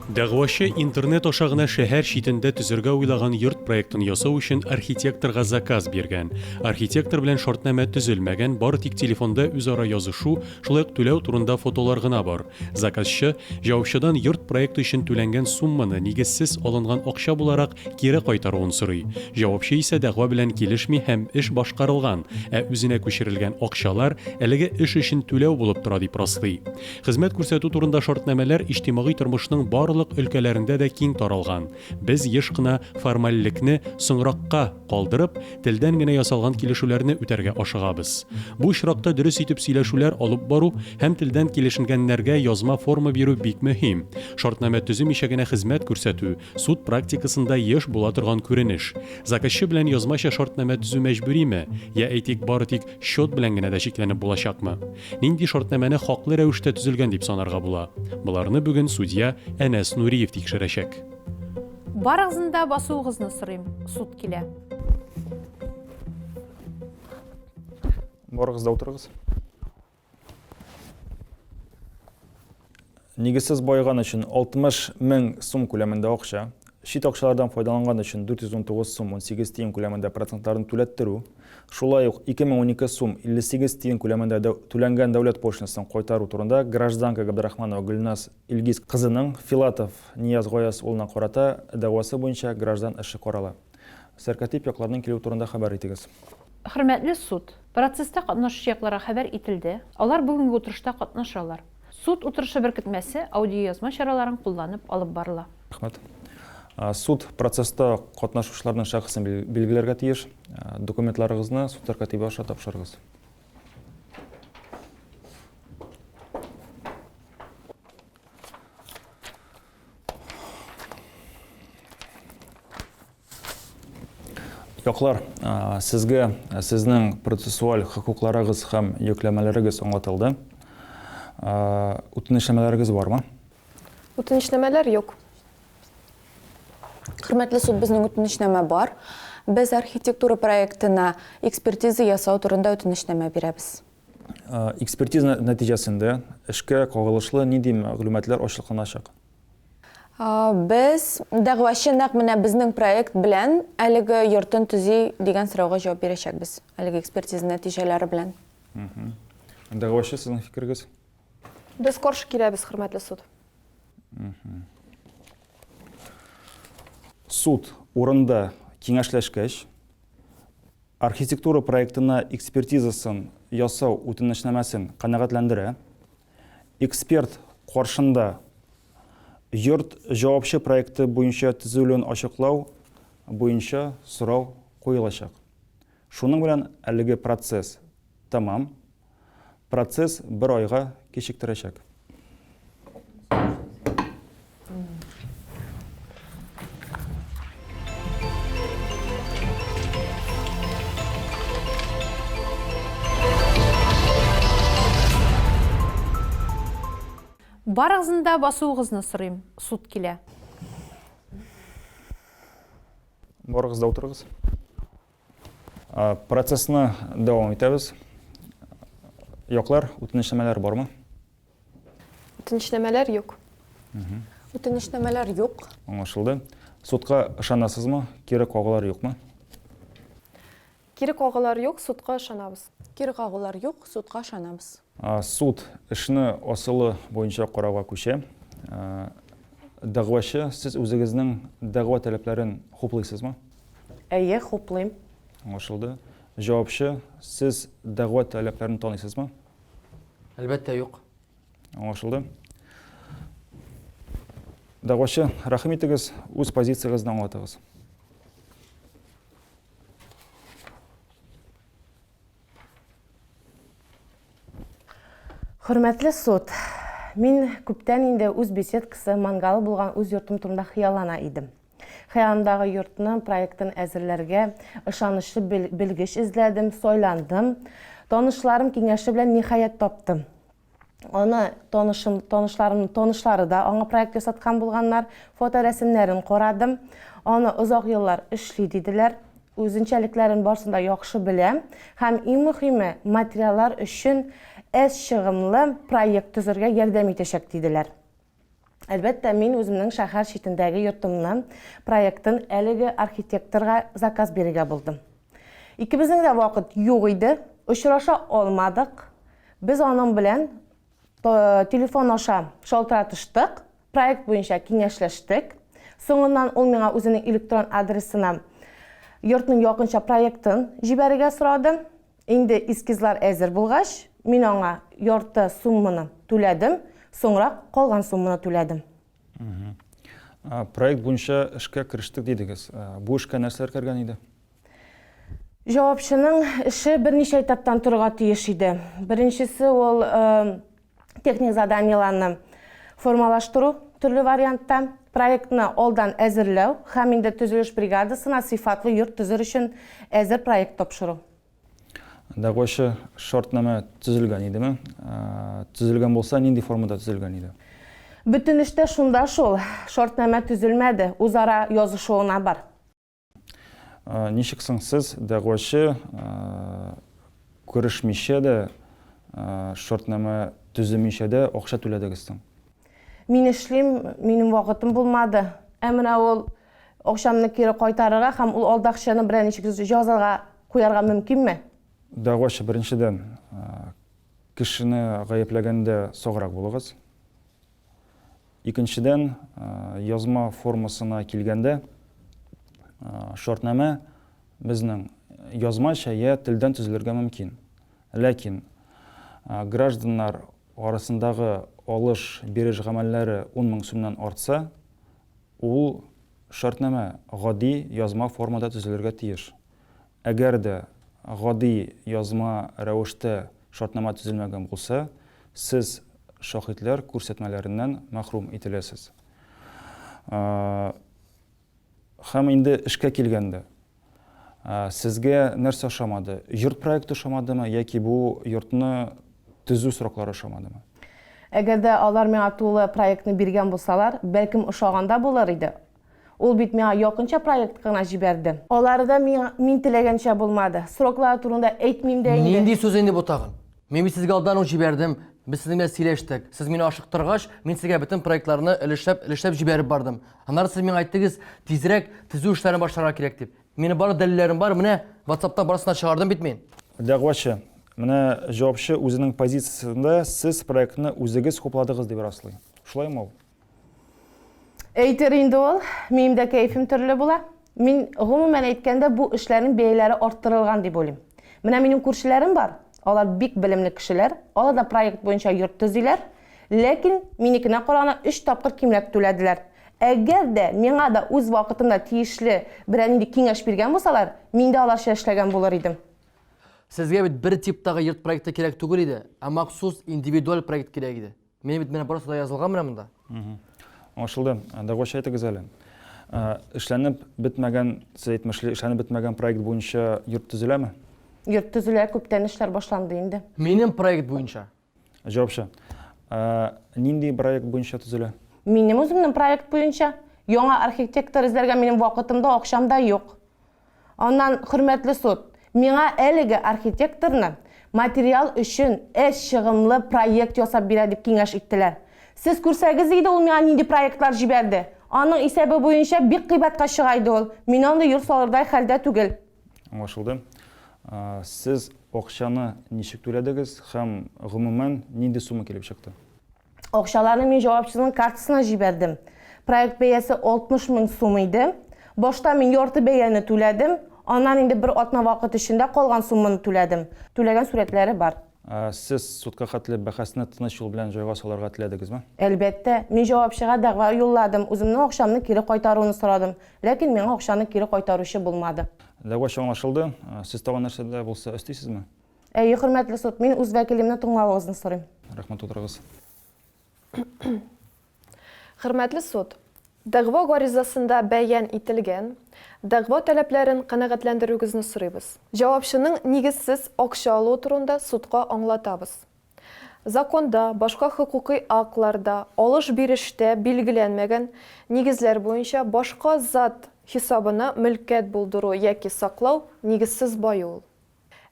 Дәгъвачы интернет аша гына шәһәр читендә төзергә уйлаган йорт проектын ясау өчен архитекторга заказ биргән. Архитектор белән шартнамә төзелмәгән, бары тик телефонда үзара язышу, шулай ук түләү турында фотолар гына бар. Заказчы, җавапчыдан йорт проекты өчен түләнгән сумманы нигезсез алынган акча буларак кире кайтаруын сорый. Җавапчы исә дәгъва белән килешми һәм эш башкарылган, ә үзенә күчерелгән акчалар әлеге эш өчен түләү булып тора дип раслый. Хезмәт күрсәтү турында шартнамәләр иҗтимагый тормышның барлык өлкәләрендә дә киң таралган. Без еш кына формальлекне соңракка калдырып, телдән генә ясалган килешүләрне үтәргә ашыгабыз. Бу очракта дөрес итеп сөйләшүләр алып бару һәм телдән килешенгәннәргә язма форма бирү бик мөһим. Шартнамә төземичә генә хезмәт күрсәтү, суд практикасында еш була торган күренеш. Заказчы белән язмача шартнамә төзү мәҗбүриме? Я, әйтик, бары тик счет белән генә дә чикләнеп булачакмы? Нинди шартнамәне хаклы рәвештә төзелгән дип санарга була? Боларны бүген судья Әнәс Нуриев тикшерәчәк. Барыгызны да басуыгызны сорыйм, суд килә. Барыгыз да утырыгыз. Нигезсез баеган өчен 60 мең сум күләмендә акча, чит акчалардан файдаланган өчен 419 сум 18 тиен күләмендә процентларын түләттерү, шулай ук 2012 сум 58 тиен күләмендә түләнгән дәүләт пошлинасын кайтару турында гражданка Габдрахманова Гөлназ Илгиз кызының Филатов Нияз Гаяз улына карата дәгъвасы буенча граждан эше карала. Сәркатип якларның килүе турында хәбәр итегез. Хөрмәтле суд, процесста катнашучы якларга хәбәр ителде, алар бүгенге утырышта катнашалар. Суд утырышы беркетмәсе аудиоязма чараларын кулланып алып барыла. Рәхмәт. Суд процесста катнашучыларның шәхесен билгеләргә тиеш. Документларыгызны суд сәркатибе аша тапшырыгыз. Яклар, сезгә сезнең процессуаль хокукларыгыз һәм йөкләмәләрегез аңлатылды. Үтенечләмәләрегез бармы? Үтенечләмәләр юк. Хөрмәтле суд, безнең үтенечнамә бар. Без архитектура проектына экспертиза ясау турында үтенечнамә бирәбез. Экспертиза нәтиҗәсендә эшкә кагылышлы нинди мәгълүматлар ачыкланачак? Без, дәгъвачы нәкъ менә безнең проект белән әлеге йортын төзи дигән сорауга җавап бирәчәкбез, әлеге экспертиза нәтиҗәләре белән. Дәгъвачы, сезнең фикерегез? Без каршы киләбез, хөрмәтле суд. Суд урында киңәшләшкәч, архитектура проектына экспертизасын ясау үтенечнамәсен канәгатьләндерә. Эксперт каршында йорт җавапчы проекты буенча төзелүен ачыклау буенча сорау куелачак. Шуның белән әлеге процесс тәмам. Процесс бер айга кичектерәчәк. Барыгызны да басуыгызны сорыйм, суд килә. Барыгыз да утырыгыз. Процессны дәвам итәбез. Яклар, үтенечләмәләр бармы? Үтенечнамәләр юк. Үтенечнамәләр юк. Аңлашылды. Судка ышанасызмы? Кире кагулар юкмы? Кире кагулар юк, судка ышанабыз. Кире кагулар юк, судка ышанабыз. Суд эшне асылы буенча карауга күчә. Дәгъвачы, сез үзегезнең дәгъва таләпләрен хуплыйсызмы? Әйе, хуплыйм. Аңлашылды. Җавапчы, сез дәгъва таләпләрен таныйсызмы? Әлбәттә, юк. Аңлашылды. Дәгъвачы, рәхим итегез, үз позициягезне аңлатыгыз. Хөрмәтле суд, мин күптән инде үз беседкасы, мангалы булган үз йортым турында хыяллана идем. Хыялымдагы йортның проектын әзерләргә ышанычлы белгеч эзләдем, сайландым. Танышларым киңәше белән ниһаять таптым. Аны танышым, танышларымның танышлары да аңа проект ясаткан булганнар. Фоторәсемнәрен карадым. Аны озак еллар эшли диделәр. Үзенчәлекләрен барысын да яхшы беләм. Һәм иң мөхиме, материаллар өчен әз чыгымлы проект төзергә ярдәм итәчәк диделәр. Әлбәттә, мин үземнең шәһәр читендәге йортымны проектын әлеге архитекторга заказ бирергә булдым. Икебезнең дә вакыт юк иде, очраша алмадык. Без аның белән телефон аша шалтыратыштык, проект буенча киңәшләштек. Соңыннан ул миңа үзенең электрон адресына йортның якынча проектын җибәрергә сорады. Инде эскизлар әзер булгач, мин аңа ярты сумманы түләдем, соңрак калган сумманы түләдем. Проект буенча эшкә керештек дидегез. Бу эшкә нәрсәләр кергән иде? Җавапчының эше берничә этаптан торырга тиеш иде. Беренчесе ул техник заданиеләрне формалаштыру төрле вариантта, проектны алдан әзерләү һәм инде төзелеш бригадасына сыйфатлы йорт төзер өчен әзер проект тапшыру. Дәгъвачы шартнамә төзелгән идеме? Төзелгән булса, нинди формада төзелгән иде? Бөтен эш тә шунда шул, шартнамә төзелмәде, үзара язышу гына бар. Ничек соң сез, дәгъвачы, күрешмичә дә, шартнамә төземичә дә акча түләдегез соң? Мин эшлим, минем вакытым булмады. Ә менә ул акчамны кире кайтарырга һәм ул алдакчыны берәр ничек җәзага куярга мөмкинме? Дәгъвачы, беренчедән, кешене гаепләгәндә саграк булыгыз. Икенчедән, язма формасына килгәндә, шартнамә безнең язмача я телдән төзелергә мөмкин. Ләкин гражданнар арасындагы алыш-биреш гамәлләре 10 мең сумнан артса, ул шартнамә гади язма формада төзелергә тиеш. Әгәр дә гади язма рәвештә шартнамә төзелмәгән булса, сез шаһитләр күрсәтмәләреннән мәхрүм ителәсез. Һәм инде эшкә килгәндә, сезгә нәрсә ошамады? Йорт проекты ошамадымы яки бу йортны төзү сроклары ошамадымы? Әгәр дә алар миңа тулы проектны биргән булсалар, бәлкем ошаган да булыр иде. Ул бит миңа якынча проект кына җибәрде. Алары да миңа мин теләгәнчә булмады. Сроклары турында әйтмим дә инде. Нинди сүз инде бу тагын? Мин бит сезгә алдан ук җибәрдем. Без сезнең белән сөйләштек. Сез мине ашыктыргач, мин сезгә бөтен проектларны өлешләп, өлешләп җибәреп бардым. Аннары сез миңа әйттегез, тизрәк төзү эшләрен башларга кирәк дип. Минем барлык дәлилләрем бар, менә WhatsApp-тан барысын да чыгардым бит мин. Дәгъвачы, менә җавапчы үзенең позициясендә сез проектны үзегез хупладыгыз дип раслый. Шулаймы ул? Әйтер инде ул, минем дә кәефем төрле була. Мин, гомумән әйткәндә, бу эшләрнең бәяләре арттырылган дип уйлыйм. Менә минем күршеләрем бар, алар бик белемле кешеләр, алар да проект буенча йорт төзиләр, ләкин минекенә караганда өч тапкыр кимрәк түләделәр. Әгәр дә миңа да үз вакытында тиешле берәр нинди киңәш биргән булсалар, мин дә аларча эшләгән булыр идем. Сезгә бит бер типтагы йорт проекты кирәк түгел иде, ә махсус индивидуаль проект кирәк иде. Минем бит менә барысы да язылган менә монда. Аңлашылды. Дәгъвачы әйтегез әле. Эшләнеп бетмәгән, сез әйтмешли, эшләнеп бетмәгән проект буенча йорт төзеләме? Йорт төзелә, күптән эшләр башланды инде. Минем проект буенча. Җавапчы. Нинди проект буенча төзелә? Минем үземнең проект буенча. Яңа архитектор эзләргә минем вакытым да, акчам да юк. Аннан, хөрмәтле суд, миңа әлеге архитекторны материал өчен әз чыгымлы проект ясап бирә дип киңәш иттеләр. Сез күрсәгез иде ул миңа нинди проектлар җибәрде. Аның исәбе буенча бик кыйбатка чыга иде ул. Мин андый йорт салырдай хәлдә түгел. Аңлашылды. Сез акчаны ничек түләдегез һәм, гомумән, нинди сумма килеп чыкты? Акчаларны мин җавапчының картасына җибәрдем. Проект бәясе 60 мең сум иде. Башта мин ярты бәяне түләдем, аннан инде бер атна вакыт эчендә калган сумманы түләдем. Түләгән сурәтләре бар. Сез судка хәтле бәхәсне тыныч юл белән җайга салырга теләдегезме? Әлбәттә. Мин җавапчыга дәгъва юлладым, үземнең акчамны кире кайтаруны сорадым. Ләкин миңа акчаны кире кайтаручы булмады. Дәгъвачы аңлашылды. Сез тагын нәрсә дә булса өстисезме? Әйе, хөрмәтле суд, мин үз вәкилемне тыңлавыгызны сорыйм. Рәхмәт, утырыгыз. Хөрмәтле суд, дәгъва гаризасында бәян ителгән дәгъва таләпләрен канәгатьләндерүегезне сорыйбыз. Җавапчының нигезсез акча алуы турында судка аңлатабыз. Законда, башка хокукый актларда, алыш-бирештә билгеләнмәгән нигезләр буенча башка зат хисабына мөлкәт булдыру яки саклау нигезсез баю ул.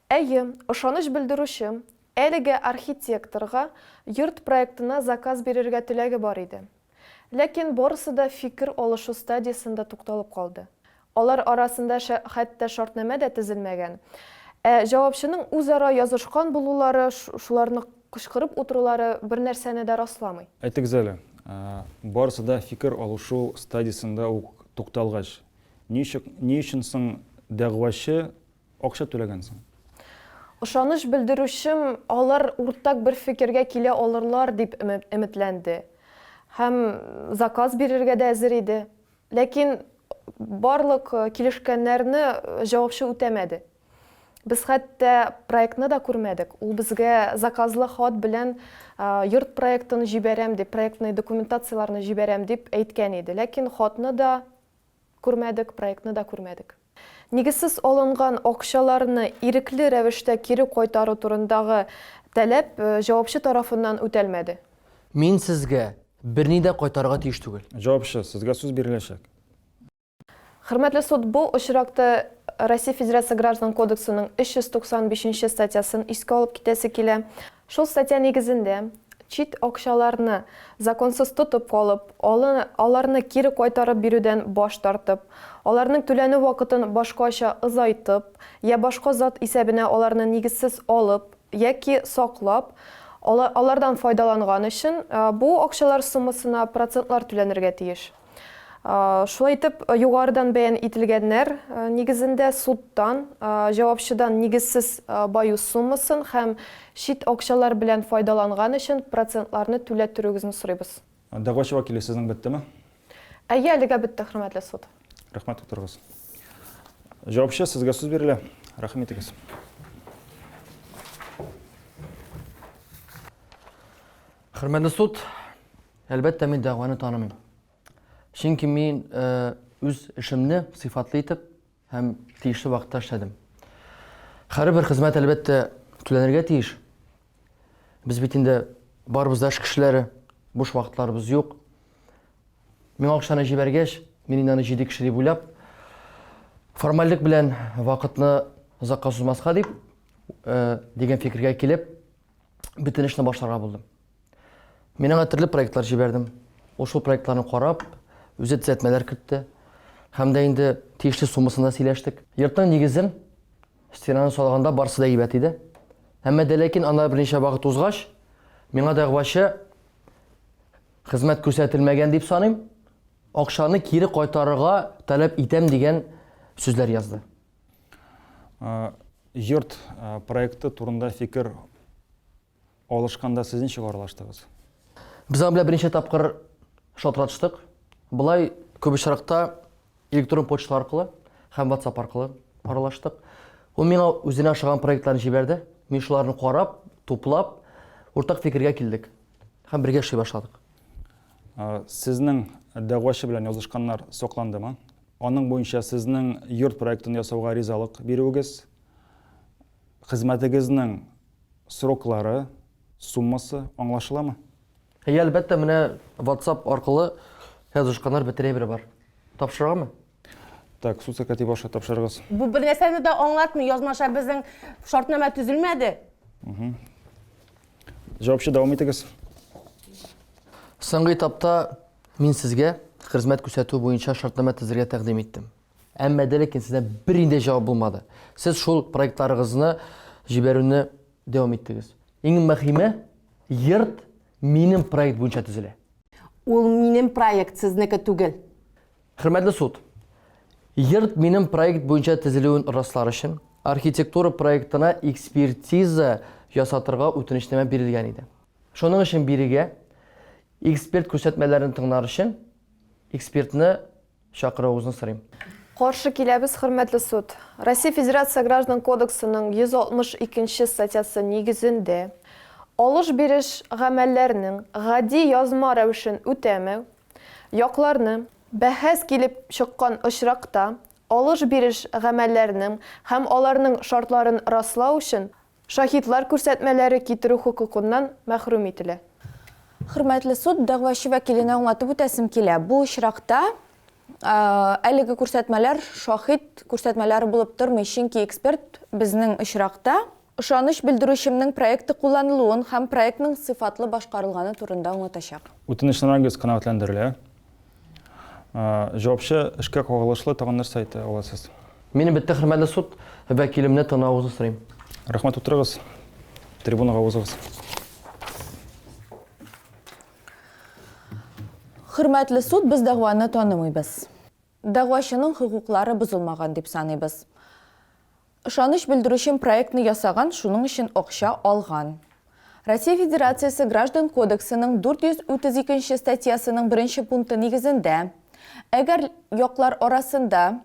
Әйе, ышаныч белдерүче, әлеге архитекторга йорт проектына заказ бирергә теләге бар иде. Ләкин барысы да фикер алышу стадиясендә тукталып калды. Алар арасында хәтта шартнамә дә төзелмәгән. Ә җавапчының үзара язышкан булулары, шуларны кычкырып утырулары бернәрсәне дә расламый. Әйтегез әле, барысы да фикер алышу стадиясендә үк тукталгач, ни өчен соң дәгъвачы акча түләгән соң? Ышаныч белдерүчем алар уртак бер фикергә килә алырлар дип өметләнде. Һәм заказ бирергә дә әзер иде. Ләкин барлык килешкәннәрне җавапчы үтәмәде. Без хәтта проектны да күрмәдек. Ул безгә заказлы хат белән йорт проектын җибәрәм дип, проектный документацияләрне җибәрәм дип әйткән иде. Ләкин хатны да күрмәдек, проектны да күрмәдек. Нигезсез алынган акчаларны ирекле рәвештә кире кайтару турындагы таләп җавапчы тарафыннан үтәлмәде. Мин сезгә берни дә кайтарырга тиеш түгел. Җавапчы, сезгә сүз биреләчәк. Хөрмәтле суд, бу очракта Россия Федерация Граждан кодексының 395 нче статьясын искә алып китәсе килә. Шул статья нигезендә, чит акчаларны законсыз тотып калып, аларны кире кайтарып бирүдән баш тартып, аларның түләнү вакытын башкача озайтып, я башка зат исәбенә аларны нигезсез алып яки саклап, алардан файдаланган өчен, бу акчалар суммасына процентлар түләнергә тиеш. Шулай итеп, югарыдан бәян ителгәннәр нигезендә судтан, җавапчыдан нигезсез баю суммасын һәм чит акчалар белән файдаланган өчен процентларны түләттерүегезне сорыйбыз. Дәгъвачы вәкиле, сезнең беттеме? Әйе, әлегә бетте, хөрмәтле суд. Рәхмәт, утырыгыз. Җавапчы, сезгә сүз бирелә. Рәхим итегез. Хөрмәтле суд, әлбәттә, мин дәгъваны танымыйм. Чөнки мин э, үз эшемне сыйфатлы итеп һәм тиешле вакытта эшләдем. Һәрбер хезмәт әлбәттә түләнергә тиеш. Без бит инде барыбыз да эш кешеләре, буш вакытларыбыз юк. Миңа акчаны җибәргәч, мин инде аны җиде кеше дип уйлап, формальлек белән вакытны озакка сузмаска дип, э, дигән фикергә килеп, бөтен эшне башларга булдым. Мин аңа төрле проектлар җибәрдем. Ул шул проектларны карап, үзе төзәтмәләр кертте. Һәм дә инде тиешле суммасын да сөйләштек. Йортның нигезен, стенаны салганда барысы да әйбәт иде. Әмма дә ләкин анда берничә вакыт узгач, миңа дәгъвачы хезмәт күрсәтелмәгән дип саныйм, акчаны кире кайтарырга таләп итәм дигән сүзләр язды. Йорт проекты турында фикер Алышканда сез ничек аралаштыгыз? Без аның белән берничә тапкыр шалтыратыштык. Болай күп очракта электрон почта аркылы һәм WhatsApp аркылы аралаштык. Ул миңа үзенә ошаган проектларны җибәрде. Мин шуларны карап, туплап, уртак фикергә килдек һәм бергә эшли башладык. Сезнең дәгъвачы белән язышканнар сакландымы? Аның буенча сезнең йорт проектын ясауга ризалык бирүегез, хезмәтегезнең Сроклары, суммасы аңлашыламы? Әйе, әлбәттә, менә WhatsApp аркылы язышканнар бөтен әйбере бар. Тапшырыргамы? Так, суд сәкәти башы тапшырыгыз. Бу бер нәрсәне дә аңлатмый, язмаша безнең шартнамә төзелмәде. Җавапчы, дәвам итегез. Соңгы этапта мин сезгә хезмәт күрсәтү буенча шартнамә төзергә тәкъдим иттем. Әмма дә ләкин сездән бернинди җавап булмады. Сез шул проектларыгызны җибәрүне дәвам иттегез. Иң мөһиме, йорт минем проект буенча төзелә. Ул минем проект, сезнеке түгел. Хөрмәтле суд, йорт минем проект буенча төзелүен раслар өчен, архитектура проектына экспертиза ясатырга үтенечнамә бирелгән иде. Шуның өчен бирегә эксперт күрсәтмәләрен тыңлар өчен экспертны Чакыруыгызны сорыйм. Каршы киләбез, хөрмәтле суд. Россия Федерация Граждан кодексының 162 нче статьясы нигезендә, алыш-биреш гамәлләрнең гади язма рәвешен үтәмәү, якларны, бәхәс килеп чыккан очракта, алыш-биреш гамәлләрнең һәм аларның шартларын раслау өчен Шаһитлар күрсәтмәләре китерү хокукыннан мәхрүм ителә. Хөрмәтле суд, дәгъвачы вәкиленә аңлатып үтәсем килә. Бу очракта әлеге күрсәтмәләр шаһит күрсәтмәләре булып тормый, чөнки эксперт безнең очракта Ышаныч белдерүчемнең проекты кулланылуын һәм проектның сыйфатлы башкарылганы турында аңлатачак. Үтенечнамәгез канәгатьләндерелә. Җавапчы эшкә кагылышлы тагын нәрсә әйтә аласыз? Минем бетте, хөрмәтле суд, вәкилемне тыңлавыгызны сорыйм. Рәхмәт, утырыгыз. Трибунага узыгыз. Хөрмәтле суд, без дәгъваны танымыйбыз. Дәгъвачының хокуклары бозылмаган дип саныйбыз. Ышаныч белдерүчем проектны ясаган, шуның өчен акча алган. Россия Федерациясе Граждан кодексының 432 нче статьясының беренче пункты нигезендә, әгәр яклар арасында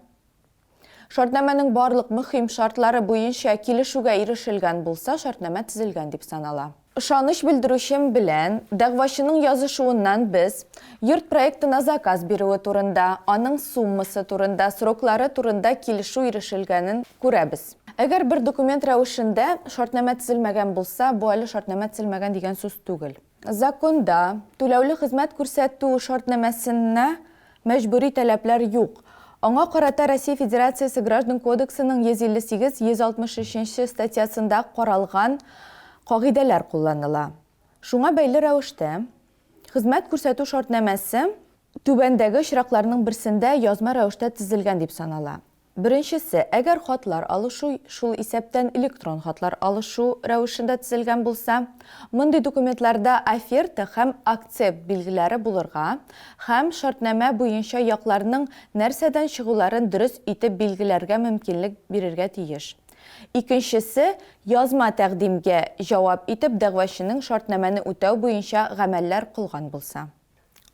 шартнамәнең барлык мөһим шартлары буенча килешүгә ирешелгән булса, шартнамә төзелгән дип санала. Ышаныч белдерүчем белән дәгъвачының язышуыннан без йорт проектына заказ бирүе турында, аның суммасы турында, сроклары турында килешү ирешелгәнен күрәбез. Әгәр бер документ рәвешендә шартнамә төзелмәгән булса, бу әле шартнамә төзелмәгән дигән сүз түгел. Законда түләүле хезмәт күрсәтү шартнамәсенә Мәҗбүри таләпләр юк. Аңа карата Россия Федерациясе Граждан кодексының 158, 163 нче статьясында каралган кагыйдәләр кулланыла. Шуңа бәйле рәвештә, хезмәт күрсәтү шартнамәсе түбәндәге очракларның берсендә язма рәвештә төзелгән дип санала. Беренчесе, әгәр хатлар алышу, шул исәптән электрон хатлар алышу рәвешендә төзелгән булса, мондый документларда оферта һәм акцепт билгеләре булырга һәм шартнамә буенча якларның нәрсәдән чыгуларын дөрес итеп билгеләргә мөмкинлек бирергә тиеш. Икенчесе, язма тәкъдимгә җавап итеп дәгъвачының шартнамәне үтәү буенча гамәлләр кылган булса.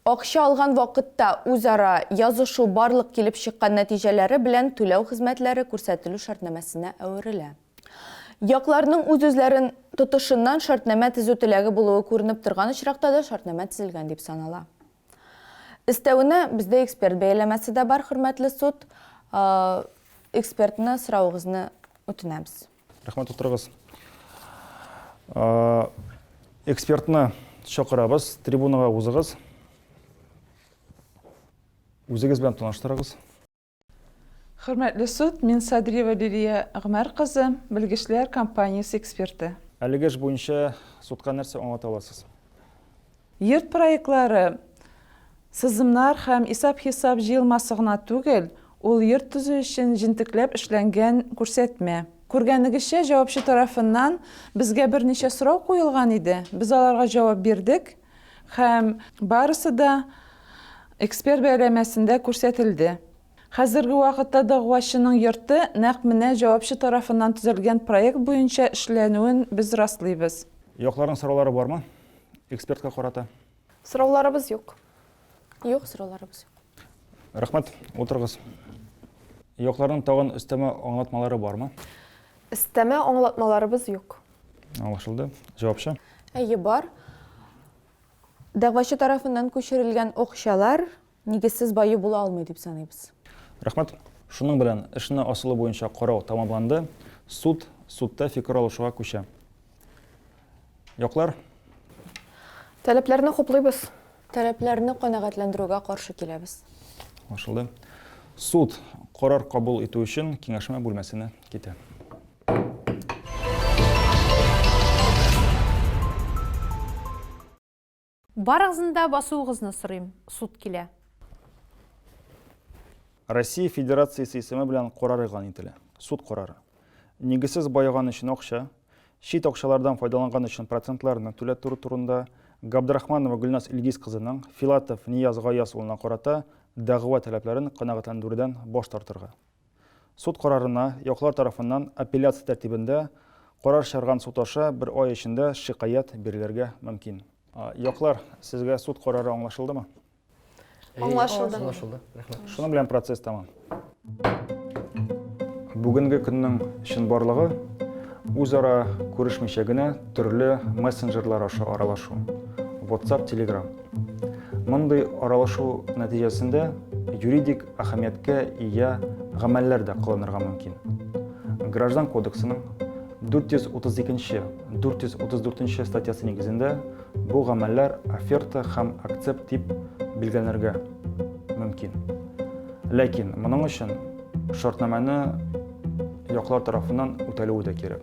Акча алган вакытта үзара язышу барлык килеп чыккан нәтиҗәләре белән түләү хезмәтләре күрсәтелү шартнамәсенә әверелә. Якларның үз-үзләрен тотышыннан шартнамә төзү теләге булуы күренеп торган очракта да шартнамә төзелгән дип санала. Өстәвенә, бездә эксперт бәяләмәсе дә бар, хөрмәтле суд. Экспертны соравыгызны үтенәбез. Рәхмәт, утырыгыз. Экспертны чакырабыз, трибунага узыгыз. Үзегез белән таныштырыгыз. Хөрмәтле суд, мин Садриева Лилия Гомәр кызы, белгечләр компаниясе эксперты. Әлеге эш буенча судка нәрсә аңлата аласыз? Йорт проектлары сызымнар һәм исәп-хисап җыелмасы гына түгел, ул йорт төзү өчен җентекләп эшләнгән күрсәтмә. Күргәнегезчә, җавапчы тарафыннан безгә берничә сорау куелган иде, без аларга җавап бирдек һәм барысы да эксперт бәяләмәсендә күрсәтелде. Хәзерге вакытта дәгъвачының йорты нәкъ менә җавапчы тарафыннан төзелгән проект буенча эшләнүен без раслыйбыз. Якларның сораулары бармы? Экспертка карата. Сорауларыбыз юк. Юк, сорауларыбыз юк. Рәхмәт, утырыгыз. Якларның тагын өстәмә аңлатмалары бармы? Өстәмә аңлатмаларыбыз юк. Аңлашылды. Җавапчы? Әйе, бар. Дәгъвачы тарафыннан күчерелгән акчалар нигезсез баю була алмый дип саныйбыз. Рәхмәт. Шуның белән эшне асылы буенча карау тәмамланды. Суд судта фикер алышуга күчә. Яклар? Таләпләрне хуплыйбыз. Таләпләрне канәгатьләндерүгә каршы киләбез. Аңлашылды. Суд карар кабул итү өчен киңәшмә бүлмәсенә китә. Барыгызны да басуыгызны сорыйм, суд килә. Россия Федерациясе исеме белән карар игълан ителә. Суд карары. Нигезсез баеган өчен акча, чит акчалардан файдаланган өчен процентларны түләттерү турында Габдрахманова Гөлназ Илгиз кызының Филатов Нияз Гаяз улына карата дәгъва таләпләрен канәгатьләндерүдән баш тартырга. Суд карарына яклар тарафыннан апелляция тәртибендә карар чыгарган суд аша бер ай эчендә шикаять бирелергә мөмкин. Яклар, сезгә суд карары аңлашылдымы? Аңлашылды. Аңлашылды. Рәхмәт. Шуның белән процесс тәмам. Бүгенге көннең чынбарлыгы үзара күрешмичә генә төрле мессенджерлар аша аралашу. WhatsApp, Telegram. Мондый аралашу нәтиҗәсендә юридик әһәмияткә ия гамәлләр дә кылынырга мөмкин. Граждан кодексының 432 434 статьясы нигезендә бу гамәлләр оферта һәм акцепт дип билгеләнергә мөмкин. Ләкин моның өчен шартнамәне яклар тарафыннан үтәлүе дә кирәк.